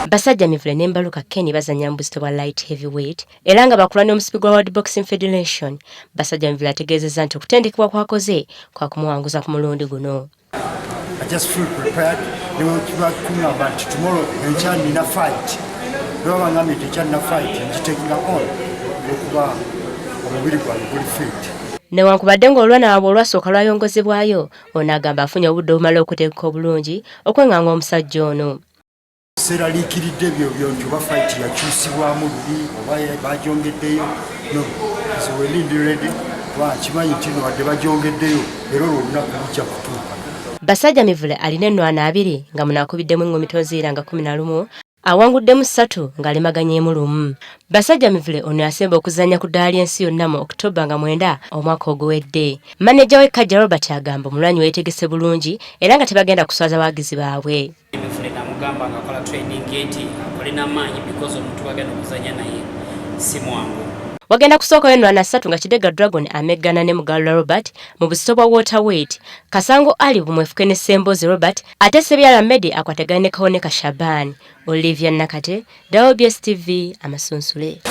Basajja Mivule ne Mbaluka Kenny bazannya mu buzito bwa light heavyweight era nga bakulwa n'omusipi gwa World Boxing Federation. Basajja Mivule ategeezezza nti okutendekebwa kwakoze kwa kumuwanguza ku mulundi guno. I just feel prepared. Newekiba kuŋŋamba nti tomorrow, enkya nina fight, bwe bangambye nti enkya nina fight, ngitakinga on olwokuba omubiri gwange guli fit. Newankubadde ng'olwana waabwe olwasooka lwayongozebwayo, ono agamba afunye obudde obumala okuteeka obulungi okwenganga omusajja ono. Seeraliikiridde ebyo byo nti oba fight yakyusibwamu luli oba bagyongeddeyo. No, nze wendi ndi ready kuba nkimanyi nti no wadde bagyongeddeyo, era olwo olunaku lujja kutuuka. Basajja Mivule alina ennwana 20 nga muno akubiddemu eŋŋumi toziira nga 11, awanguddemu ssatu ng'alemaganyeemu lumu. Basajja Mivule ono yasemba okuzannya ku ddaala ly'ensi yonna mu Oktoba nga 9 omwaka oguwedde. Maneja we Kajja Robert agamba omulwanyi weetegese bulungi era nga tebagenda kuswaza bawagizi baabwe. Mivule namugamba nga akola training nti akole n'amaanyi because omuntu bagenda okuzanya naye si mwangu. Wagenda kusookayo ennwana ssatu nga Kidega Dragon ameggana ne Mugalula Robert mu buzito bwa welterweight, Kasango Ali Bumwefuke ne Sembozi Robert, ate Sebyala Medi akwatagane ne Kawoneka Shaban. Olivia Nakate, WBS TV, Amasunsule.